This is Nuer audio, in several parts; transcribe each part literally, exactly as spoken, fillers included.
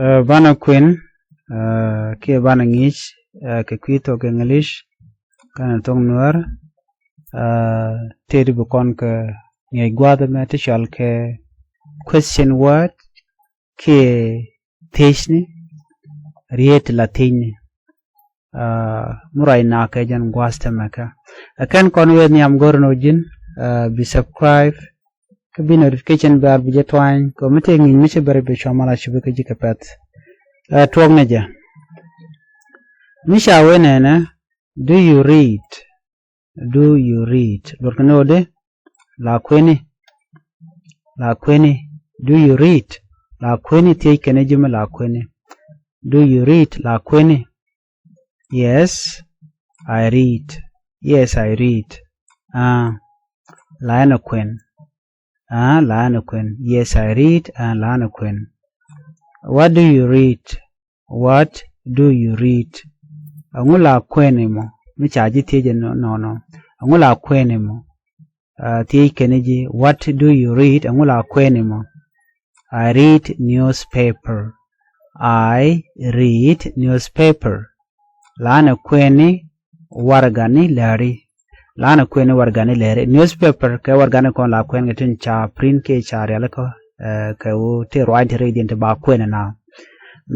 Ɛ, banɛ kuën, ɛ, kiɛ banɛ ŋi̱i̱c, ɛ, kɛ kui̱ thok English kɛnɛ thok Nuäär. Ɛ, tëëdi bi kɔn kɛ ŋi̱i̱c gua̱a̱th ɛmɛ ti cɔal kɛ question word kiɛ thiecni, rieet ti la thiecni. Ɛ, mi ruac na kɛ jɛn gua̱a̱th tɛmɛ kɛ. Ɛ kɛn kɔn wee nhiam go̱r ni wä ji̱n, ɛ, bi subscribe, kä bi notification bell bi jɛ tuany kɛ mi tëë ŋi̱i̱c mi ci bɛr bi cua mal a cupi kä ji̱ kɛ pɛth. Ɛ, tuɔk ni jɛ. Mi ca wee nɛnɛ, do you read? Do you read? Luɔt kɛ ni wä di, la kueni. La kueni. Do you read? La kueni thiec kɛn ji̱ mi la kueni. Do you read? La kueni. Yes, I read. Yes, I read. Aa, la ɛn ɛ kuɛn. Aa, la ɛn ɛ kuɛn. Yes, I read. Aa, la ɛn ɛ kuɛn. What do you read? What do you read? Ɛŋu la kuɛn imɔ? Mi ca ji̱ thiec ɛnɔnɔ. Ɛŋu la kuɛn imɔ? Aa, thiec kɛn ji̱, what do you read? Ɛŋu la kuɛn imɔ? I read newspaper. I read newspaper. La ɛn ɛ kuɛni warɛgani lääri. La ɛn ɛ kuɛni warɛgani lääri. Newspaper kɛ warɛgani kɔn la kuɛn kɛ tin ca print kiɛ ca rialikä, ɛ, kɛ ɣöö ti ruac ti rɛydiɛn ti ba kuɛn na.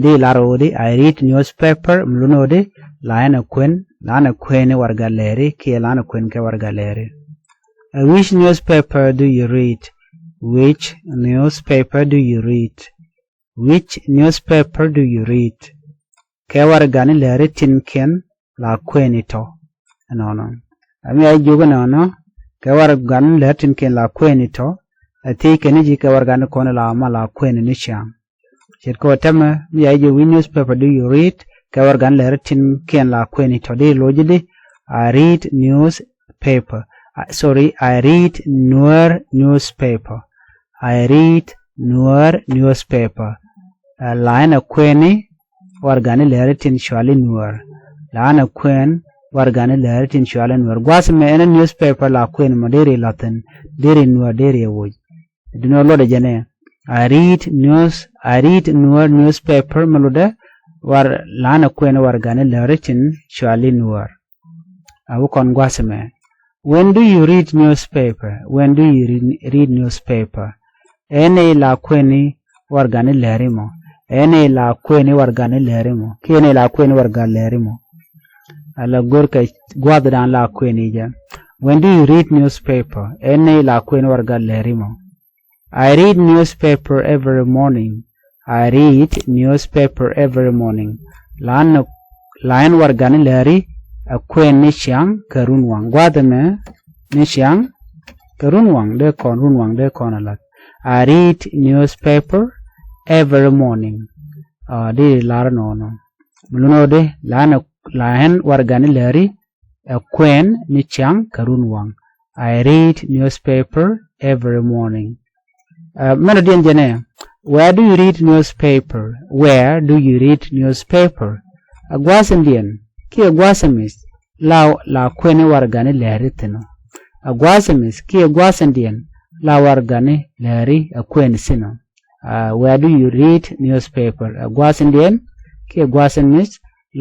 Di lar ɣöö di, I read newspaper, mi luni ɣöö di, la ɛn ɛ kuɛn, la ɛn ɛ kuɛni warɛga lääri kiɛ la ɛn ɛ kuɛn kɛ warɛga lääri. Ɛ, which newspaper do you read? Which newspaper do you read? Which newspaper do you read? Kɛ warɛgani lääri tinkiɛn la kuɛni tɔ? Ɛnɔnɔ. Ɛ mi a jiök ɛnɔnɔ, kɛ warɛgani lääri tinkiɛn la kuɛni tɔ, ɛ thiec kɛn ji̱ kɛ warɛgani kɔn la mal a kuɛni ni ciaŋ. Ce̱tkɛ ɣöö tɛmɛ mi ca jiök which newspaper do you read, kɛ warɛgani lääri tinkiɛn la kuɛni tɔ, di lo̱c di, I read newspaper. Uh, sorry, I read Nuer newspaper. I read Nuer newspaper. Ɛ, la ɛn ɛ kuɛni warɛgani lääri tin cɔali Nuer. La ɛn ɛ kuɛn warɛgani lääri tin cɔali Nuer. Gua̱a̱th mɛ ɛn ɛ newspaper la kuɛn mɔ deri la̱thin, deri Nuer, deri ɛ woc. Duŋni ɣöö luɔtdɛ jɛn ɛ, I read news, I read Nuer newspaper, mi lotdɛ warɛ la ɛn ɛ kuɛni warɛgani lääri tin cɔali Nuer. A wä kɔn gua̱a̱th mɛ. When do you read newspaper? When do you read, read newspaper? Ɛn ɛ la kuɛni warɛgani lääri mɔ. Ɛn ɛ la kuɛni warɛgani lääri mɔ. Kiɛ ɛn ɛ la kuɛni warɛga lääri mɔ. Ala go̱rkɛ gua̱a̱th dan la kuɛni jɛ. When do you read newspaper? Ɛn ɛ la kuɛni warɛga lääri mɔ. I read newspaper every morning. I read newspaper every morning. La ɛn, la ɛn warɛgani lääri ɛ kuɛn ni ciaŋ kɛ runwaŋ. Gua̱a̱th ɛmɛ ni ciaŋ kɛ runwaŋ, dee kɔn runwaŋ, dee kɔn a la̱t. I read newspaper every morning. Aa, di lar nɔnɔ. Mi luni ɣöö di, la ɛn, la ɛn warɛgani lääri ɛ kuɛn ni ciaŋ kɛ runwaŋ. I read newspaper every morning. Ɛ, mɛn ɔ diɛn jɛn ɛ, where do you read newspaper? Where do you read newspaper? Ɛ gua̱a̱th in diɛn kiɛ gua̱a̱th in mi̱th la, la kuɛni warɛgani lääri thi̱n ɔ. Ɛ gua̱a̱th in mi̱th kiɛ gua̱a̱th in diɛn la warɛgani lääri ɛ kuɛn thi̱n ɔ. Aa, where do you read newspaper? Ɛ gua̱a̱th in diɛn kiɛ gua̱a̱th in mi̱th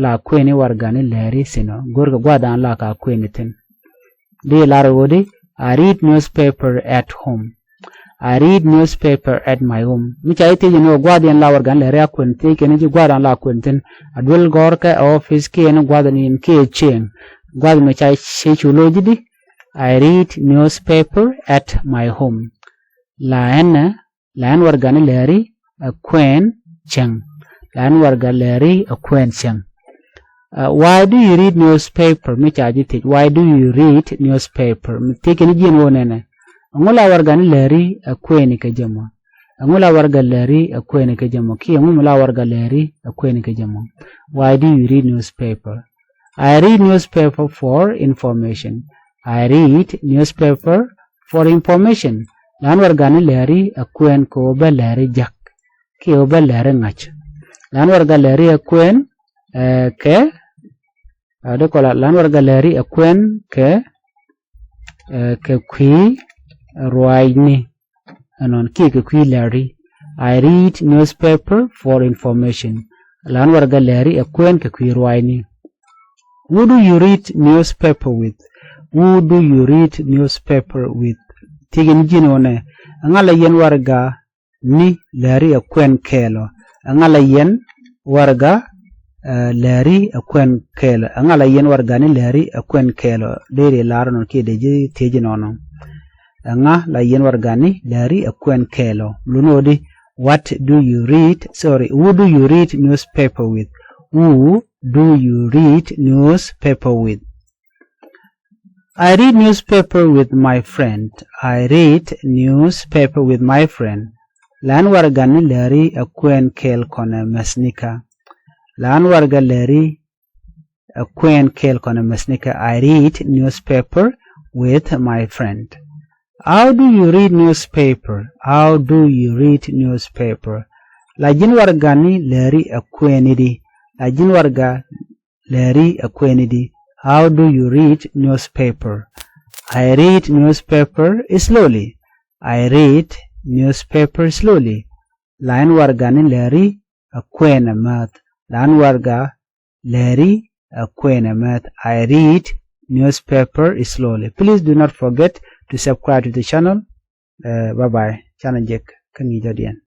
la kuɛni warɛgani lääri thi̱n ɔ. Go̱rkɛ gua̱a̱th dan la ka kuɛni thi̱n. Di lar ɣöö di, I read newspaper at home. I read newspaper at my home. Mi ca ji̱ thiec ni ɣöö gua̱a̱th in la warɛgani lääri a kuɛn, thiec kɛn ji̱ gua̱a̱th dan la kuɛn thi̱n. A duel gɔ̱rkɛ, ɛ office, kiɛ ni gua̱a̱th in kiɛ cieŋ. Gua̱a̱th mi ca ji̱ cu lo̱c di, I read newspaper at my home. La ɛn ɛ, la ɛn warɛgani lääri ɛ kuɛn cäŋ. La ɛn warɛga lääri ɛ kuɛn cäŋ. Aa, why do you read newspaper? Mi ca ji̱ thiec, why do you read newspaper? Mi thiec kɛn ji̱ ɛn ɣöö nɛnɛ, ɛŋu la warɛgani lääri ɛ kuɛni kɛ jɛ mɔ? Ɛŋu la warɛga lääri ɛ kuɛni kɛ jɛ mɔ? Kiɛ ɛŋu mi la warɛga lääri ɛ kuɛni kɛ jɛ mɔ? Why do you read newspaper? I read newspaper for information. I read newspaper for information. La ɛn warɛgani lääri ɛ kuɛn kɛ ɣöö bä lääri jäk kiɛ ɣöö bä lääri ŋa̱c. La ɛn warɛga lääri ɛ kuɛn, ɛ, kɛ, ɛ, di kɔla, la ɛn warɛga lääri ɛ kuɛn kɛ, ɛ, kɛ kui̱ ruaacni. Ɛnɔn kiɛ kɛ kui̱ lääri. I read newspaper for information. Lan warɛga lääri ɛ kuɛn kɛ kui̱ ruaacni. Who do you read newspaper with? Who do you read newspaper with? Thiec ni ji̱n ɣöö nɛ, ɛŋa la yɛn warɛga ni lääri ɛ kuɛn kɛɛl ɔ? Ɛŋa la yɛn warɛga, eh, lääri ɛ kuɛn kɛɛl ɔ? Ɛŋa la yɛn warɛga ni lääri ɛ kuɛn kɛɛl ɔ? Deri lar nɔ kiɛ dee ji̱ thiec nɔnɔ. Ɛŋa la yɛn warɛga ni lääri ɛ kuɛn kɛɛl ɔ? Lun ɣöö di, what do you read? Sorry, who do you read newspaper with? Who do you read newspaper with? I read newspaper with my friend. I read newspaper with my friend. Lan warɛga ni lääri ɛ kuɛn kɛɛl kɔnɛ mäthnikä. Lan warɛga lääri ɛ kuɛn kɛɛl kɔnɛ mäthnikä. I read newspaper with my friend. How do you read newspaper? How do you read newspaper? La ji̱n warɛga ni lääri ɛ kuɛn idi? La ji̱n warɛga lääri ɛ kuɛn idi? How do you read newspaper? I read newspaper slowly. I read newspaper slowly. Lan warɛga ni lääri ɛ kuɛn ɛ mäth. Lan warɛga lääri ɛ kuɛn ɛ mäth. I read newspaper slowly. Please do not forget to subscribe to the channel. Uh, bye bye. Canɛ jek kä ŋi̱i̱cädiɛn.